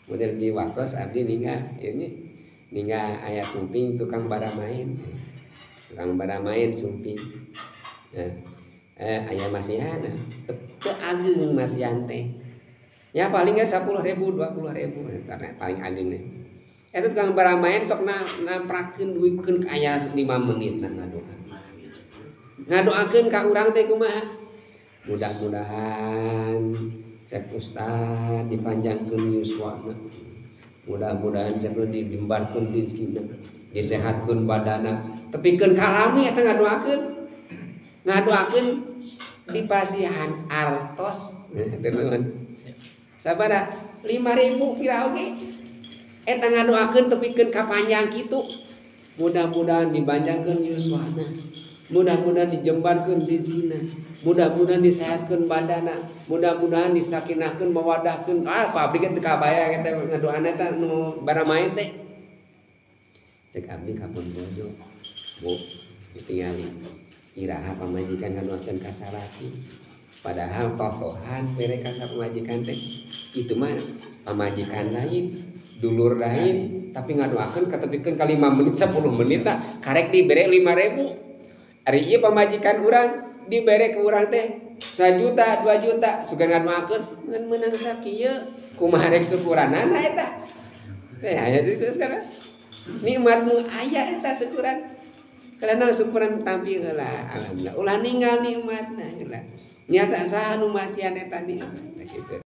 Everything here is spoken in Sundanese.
Model di waktos abdi ninggal ini ninggal aya sumping tukang baramain. Tukang baramain sumping. Nah, aya masihan teu ageung masihan teh. Ya paling ge 10.000 20.000 karena paling ageung teh. Eta tukang baramain sok namprakeun duikeun ka aya 5 menit nah ngadoa. Ngadoakeun ka urang teh kumaha? Mudah-mudahan cek ustad dipanjangkeun yuswana. Mudah-mudahan cek dijembarkeun rezekina, disehatkeun badana. Tepikeun kalami eta ngadoakeun. Ngadoakeun dipasihan artos. Nuhun. Sabaraha? 5.000 pira oge. Eta ngadoakeun tepikeun ka panjang kitu. Mudah-mudahan dipanjangkeun yuswana. Mudah-mudahan dijembarkeun rezekina, mudah-mudahan disehatkeun badana, mudah-mudahan disakinahkeun mawadahkeun. Ah, pabrik teh kabaya eta ngadoana eta nu baramain teh. Cek abdi ka pun bojo. Bu, ditingali iraha pamajikan ngadoakeun ka salaki. Padahal totohan mere ka pamajikan teh itu mah pamajikan lain, dulur lain, tapi ngadoakeun katepikeun ka 5 menit 10 menit tah karek dibere 5.000. Ari ieu pamajikan urang dibere ke urang teh 1 juta, 2 juta, sugan ngadoakeun ngan meunang sakieu, kumaha rek syukuranana eta? Teh aya di dieu sekarang. Nikmat nu aya eta syukuran. Karena syukuran tampi heula, alhamdulillah. Ulah ninggal nikmatna heula. Nya saha nu masihan eta nikmat kitu.